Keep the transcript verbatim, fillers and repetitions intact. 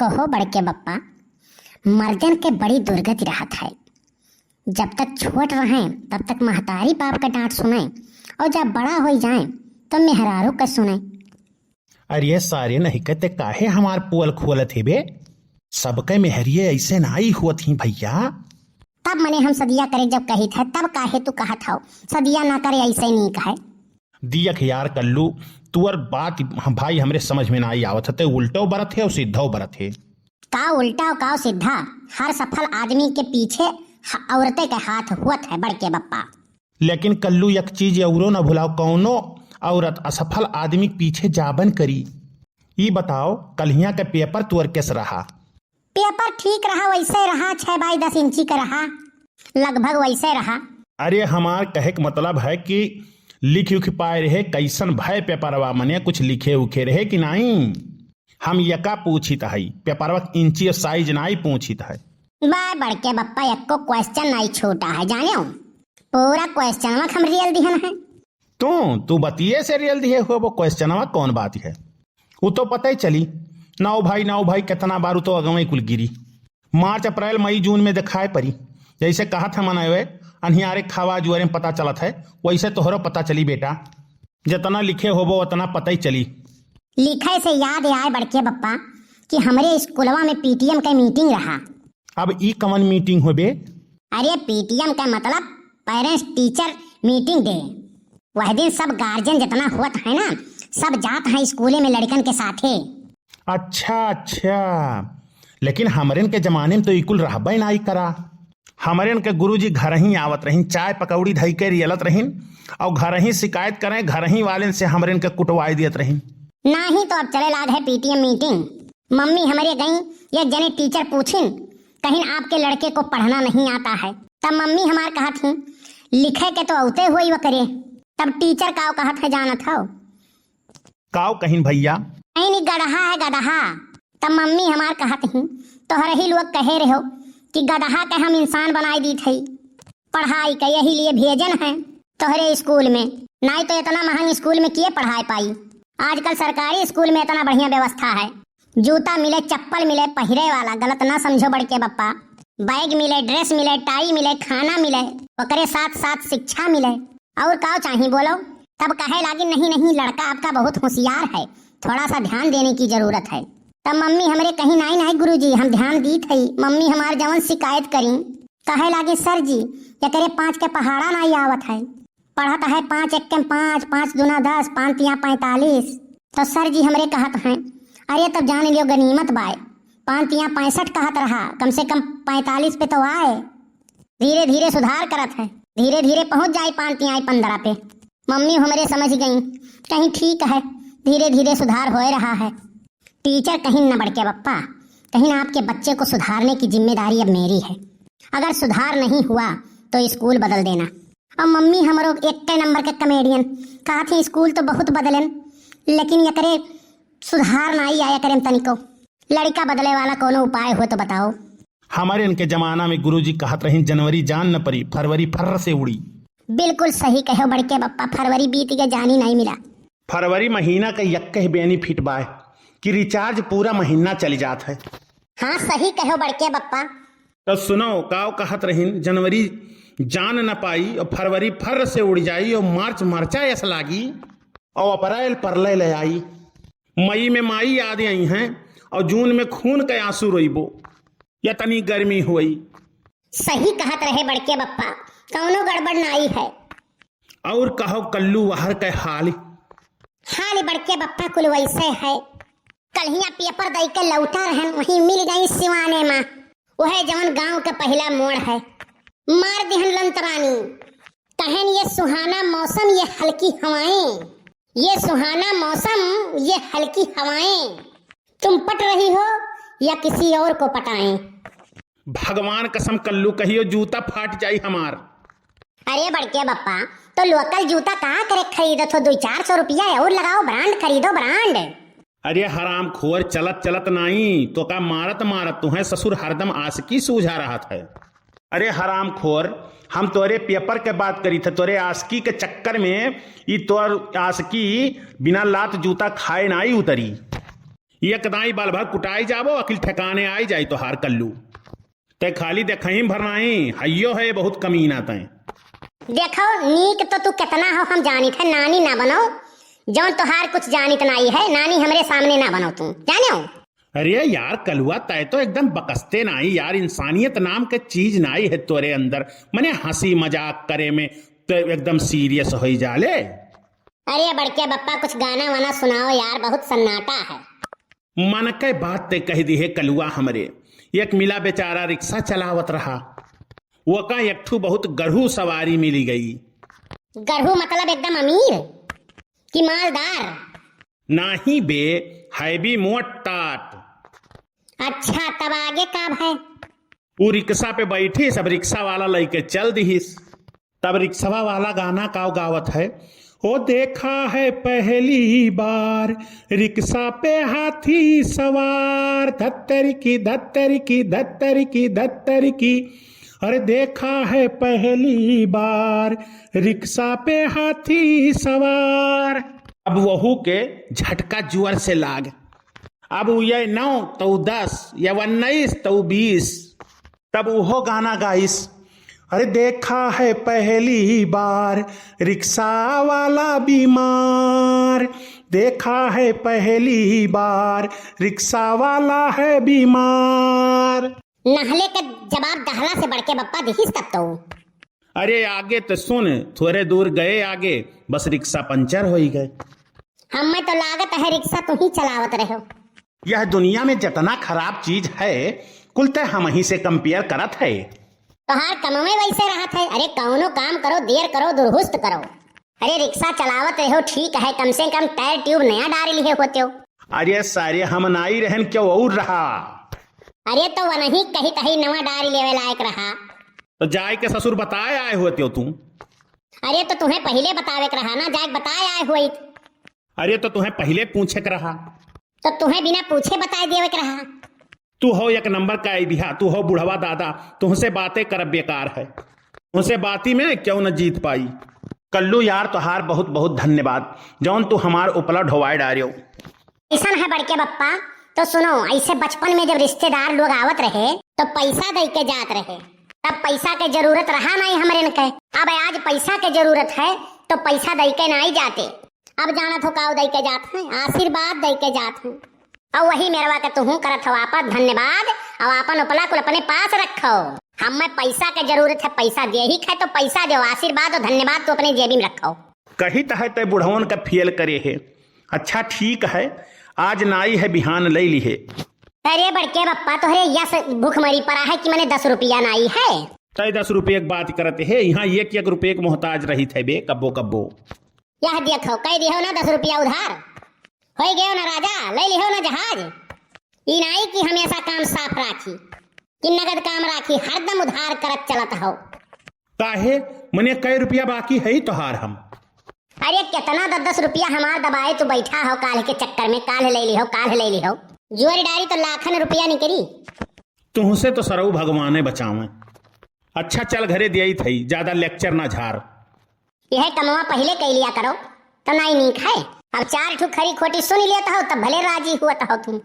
कहो बड़के बप्पा, मर्दन के बड़ी दुर्गति रहत है। जब तक छोट रहें, तब तक महतारी बाप का डांट सुनें, और जब बड़ा होई जाएं, तो मेहरारू का सुनें। अरे सारे नहीं कहते, काहे हमार पोल खोलत हे बे? सबके मेहरिये ऐसे नाई होत ही भैया। तब मने हम सदिया करे जब कहित है, तब काहे तू कहत हौ सदिया ना करे, ऐसे नीक है? दियख यार कल्लू, तुअर बात भाई हमरे समझ में नाई आवत है, ते उल्टो बरत है और सीधो बरत है। का उल्टा और का सीधा, हर सफल आदमी के पीछे ह-, औरते के हाथ होत है बड़के बप्पा। लेकिन कल्लू, एक चीज औरो न भुलाओ, कौनो औरत असफल आदमी के पीछे जाबन करी। ई बताओ, कल्हिया के पेपर तुअर केस रहा? पेपर ठीक रहा, वैसे रहा, छह बाई दस इंची का रहा, लगभग वैसे रहा। अरे, हमार कहे के मतलब है कि लिख उख पाए रहे, कैसन भय पेपरवा, मने कुछ लिखे उखे रहे कि नाई? हम यका पूछित हई, पेपरवा के इंची और साइज नाई पूछित है। बा बड़के बप्पा, एको क्वेश्चन नाई छूटा है, जाने हो? पूरा क्वेश्चनवा के हम रियल दिहन है। तू, तू बतिये से रियल दिहे हो, वो क्वेश्चनवा कौन बात है? वो तो पता ही चली। नौ भाई, नौ भाई, कितना बार उ तो अगवे कुल गिरी। मार्च, अप्रैल, मई, जून में दिखाए परी। जैसे कहत है मनवे, अन्हियारे खावा जुआरे में पता चलत है, वैसे तोहरो पता चली बेटा। जितना लिखे होबो, उतना पता ही चली। लिखे से याद आए बड़के बप्पा कि हमरे स्कूलवा में पीटीएम के मीटिंग रहा। अब ई कवन मीटिंग होबे? अरे, पीटीएम का मतलब पेरेंट्स टीचर मीटिंग डे। वह दिन सब गार्जियन जितना होत है ना, सब जात हैं स्कूले में लड़कन के साथे। अच्छा, अच्छा, लेकिन हमरेन के जमाने में तो ई कुल रहबे नाई करा। हमरेन के गुरुजी घर ही आवत रहिन, चाय पकौड़ी धई के रियलत रहिन और घर ही शिकायत करें, घर ही वालेन से हमरेन के कुटवाई दियत रहिन। नाही तो अब चले लाग है पीटीएम मीटिंग। मम्मी हमरे गई, एक जने टीचर पूछिन, कहिन, "आपके लड़के को पढ़ना नहीं आता है?" तब मम्मी हमार कहत ही, "लिखे के तो औते होई वकरे।" तब टीचर काव कहत है जानत हौ? काव कहिन भैया? कहिन, "ई गदहा है, गदहा।" तब मम्मी हमार कहत ही, "तोहरे ही लोग कहे रहो कि गदहा के हम इंसान बनाई दीत हई, पढ़ाई के यही लिए भेजन है तोहरे स्कूल में, नाई तो इतना महंग स्कूल में किए पढ़ाई पाई। आजकल सरकारी स्कूल में इतना बढ़िया व्यवस्था है, जूता मिले, चप्पल मिले पहिरे वाला, गलत ना समझो बड़के बप्पा, बैग मिले, ड्रेस मिले, टाई मिले, खाना मिले, ओकरे साथ साथ शिक्षा मिले, और काव चाही बोलो?" तब कहे लागी, "नहीं, नहीं, लड़का आपका बहुत होशियार है, थोड़ा सा ध्यान देने की जरूरत है।" तब मम्मी हमरे कहीं, "नाई, नाई गुरुजी, हम ध्यान दीत हई, मम्मी हमार जवन शिकायत करी।" कहे लागी, "सर जी, एकरे पाँच के पहाड़ा नाई आवत है।" पढ़त है, "पाँच एक के पाँच, पाँच दूना दस, पाँच तिया पैंतालीस।" तो सर जी हमरे कहत हैं, "अरे तब जान लियो गनीमत बाय, पाँच तिया पैंसठ कहत रहा, कम से कम पैंतालीस पे तो आए।" धीरे धीरे सुधार करत है, धीरे धीरे पहुँच जाए पाँच तिया पन्द्रह पे। मम्मी हमरे समझ गई, कहीं ठीक है, धीरे धीरे सुधार हो रहा है। टीचर कहिन, "न बड़के बप्पा, कहिन आपके बच्चे को सुधारने की जिम्मेदारी अब मेरी है। अगर सुधार नहीं हुआ तो स्कूल बदल देना।" और मम्मी हमरो एक नंबर के कॉमेडियन, कहत ही, "स्कूल तो बहुत बदलन, लेकिन एकरे सुधार नाई आया करे तनिको। लड़का बदले वाला कोनो उपाय हो तो बताओ।" हमरेन के जमाना में गुरुजी कहत रहिन, "जनवरी जान न परी, फरवरी फर्र से उड़ी।" बिल्कुल सही कहो बड़के बप्पा, फरवरी बीत गया, जानी नाई मिला। फरवरी महीना का यक्के benefit बाय कि recharge पूरा महीना चली जात है। हाँ, सही कहो बड़के बप्पा। तो सुनो, काव कहत रहिन, "जनवरी जान न पाई और फरवरी फर्र से उड़ जाई और मार्च मरचा यस लागी और अप्रैल परलय ले आई। मई में माई याद आई हैं और जून में खून के आंसू रोइबो, या तनी गर्मी हुई।" सही कहत रहे बड़के बप्पा, कौनो गड़बड़ नाई है। और कहो कल्लू वहर के हाल? हाल बड़के बप्पा कुल वैसे है। कल्हिया पेपर दई के लौटा रहन, वहीं मिल गई सिवाने माँ, वह जवन गांव के पहला मोड़ है। मार दिहन लंतरानी, कहन, "ये सुहाना मौसम, ये हल्की हवाएं, ये सुहाना मौसम, ये हल्की हवाएं, तुम पट रही हो या किसी और को पटाएं?" भगवान कसम कल्लू कहियो जूता फाट जाई हमार। अरे बड़के बप्पा, तो local जूता का करे खरीदत हो? दुई चार सौ रुपया और लगाओ, brand खरीदो, brand। अरे हरामखोर, चलत चलत नाई, तोका मारत मारत तुहें ससुर हरदम आशिकी सूझा रहत है। अरे हरामखोर, हम तोरे पेपर के बात करी थे, तोरे आशिकी के चक्कर में ई तोर आशिकी बिना लात जूता खाए नाई उतरी। एक दाई बल भर कुटाई जाबो, अकिल ठिकाने आई जाई तोहार कल्लू। तै खाली देखहीं भर नाहीं, हइयो है बहुत कमीना तै। देखो, नीक तो तू केतना हो हम जानित है, नानी ना बनो, जौन तोहार कुछ जानित नाई है, नानी हमरे सामने ना बनो तू, जाने हो? अरे यार कलुआ, तै तो एकदम बकसते नाई यार, इंसानियत नाम के चीज नाई है तोरे अंदर, मने हंसी मजाक करे में तो एकदम serious होई जाले। अरे बड़के बप्पा, कुछ गाना वाना सुनाओ यार, बहुत सन्नाटा है। मन के बात ते कह दिहे कलुआ हमरे। एक मिला बेचारा रिक्शा चलावत रहा, ओका एक ठू बहुत गरहू सवारी मिली गई। गरहू मतलब एकदम अमीर कि मालदार? नाहीं बे, heavy मोट टाट। अच्छा, तब आगे का भय? ऊ रिक्शा पे बैठिस, अब रिक्शा वाला लइके चल दिहिस। तब रिक्शवा वाला गाना का गावत है, ओ देखा है पहली बार रिक्शा पे हाथी सवार, धत्तर की धत्तर की धत्तर की धत्तर की, अरे देखा है पहली बार रिक्शा पे हाथी सवार। अब वहू के झटका जोर से लाग, अब उ ये नौ तो उ दस, या उन्नीस तो उ बीस। तब उहो गाना गाइस, अरे देखा है पहली बार रिक्शा वाला बीमार, देखा है पहली बार रिक्शा वाला है बीमार। नहले के जवाब दहला से बड़के बप्पा दिहिस तब तो। अरे आगे तो सुन, थोड़े दूर गए आगे, बस रिक्शा पंचर होई गए। हमें तो लागत है रिक्शा तू ही चलावत रहो। यह दुनिया में जितना खराब चीज है, कुल तय हम ही से compare करत है। तोहार कमवे वैसे रहत है। अरे कौनो काम करो, देर करो, दुरुस्त करो। अरे रिक्शा चलावत रहो ठीक है, कम से कम टायर ट्यूब नया डारी लिहे होते हो। अरे सारे हम नाई रहन क्यों और रहा। अरे तो वनही कही कही नवा डारी लेवे लायक रहा। तो जाए के ससुर बताए आए होते हो तू। अरे तो तुम्हें पहिले बतावे के रहा ना, जाए के बताए आए होइत। अरे तो तुम्हें पहिले पूछे के रहा। तो तुम्हें बिना पूछे बताए देवे के रहा। तू हो एक नंबर का आइडिया, तू हो बुढ़वा दादा, तुमसे बातें करब बेकार है। तुमसे बाती में क्यों न जीत पाई। कल्लू यार तोहार बहुत बहुत धन्यवाद, जौन तू हमार उपला ढोवाए डारियो। ऐसन है बड़के बप्पा, तो सुनो, ऐसे बचपन में जब रिश्तेदार लोग आवत रहे तो पैसा दे के जात रहे, तब पैसा के जरूरत रहा नहीं हमरेन के। अब आज पैसा के जरूरत है तो पैसा दे के नहीं जाते। अब जानत हो काऊ दे के जात हैं, आशीर्वाद दे के जात हैं। और वही मेरवा के तुहूँ करत हो आपस धन्यवाद, और आपन उपला कुल अपने पास रखो। हमें पैसा के जरूरत है, पैसा दे ही खाए तो पैसा दो, आशीर्वाद और धन्यवाद तू अपने जेबी में रखो। कही त है तय बुढ़वन का फेल करे है। अच्छा ठीक है, आज नाई है बिहान ले ली है। अरे बड़के बप्पा तोहरे यस भूख मरी पड़ा है कि मने दस रुपया नाई है। तय दस रुपये की बात करते है, यहाँ एक एक रुपये के मोहताज रही थे बे कब्बो कब्बो। यह देखो कह दिहो ना दस रुपया उधार। होई गयो ना राजा, ले लिहो ना जहाज। ई नाई कि हमेशा काम साफ राखी, कि नगद काम राखी, हरदम उधार करत चलत हो। काहे? मने कै रुपया बाकी है तोहार हम? अरे कितना दस दस रुपया हमार दबाए तू बैठा हो, काल के चक्कर में, काल ले लिहो, काल ले लिहो। जुआरी डारी तो लाखन रुपया निकली। तुहसे तो सरऊ भगवाने बचावे। अच्छा चल घरे दियाई थई, ज्यादा lecture ना झार। यह कमवा पहिले कइ लिया करो, तो नाई नीक है। अब चार ठू खरी खोटी सुन लेत हो, तब भले राजी हुअत हो तुम।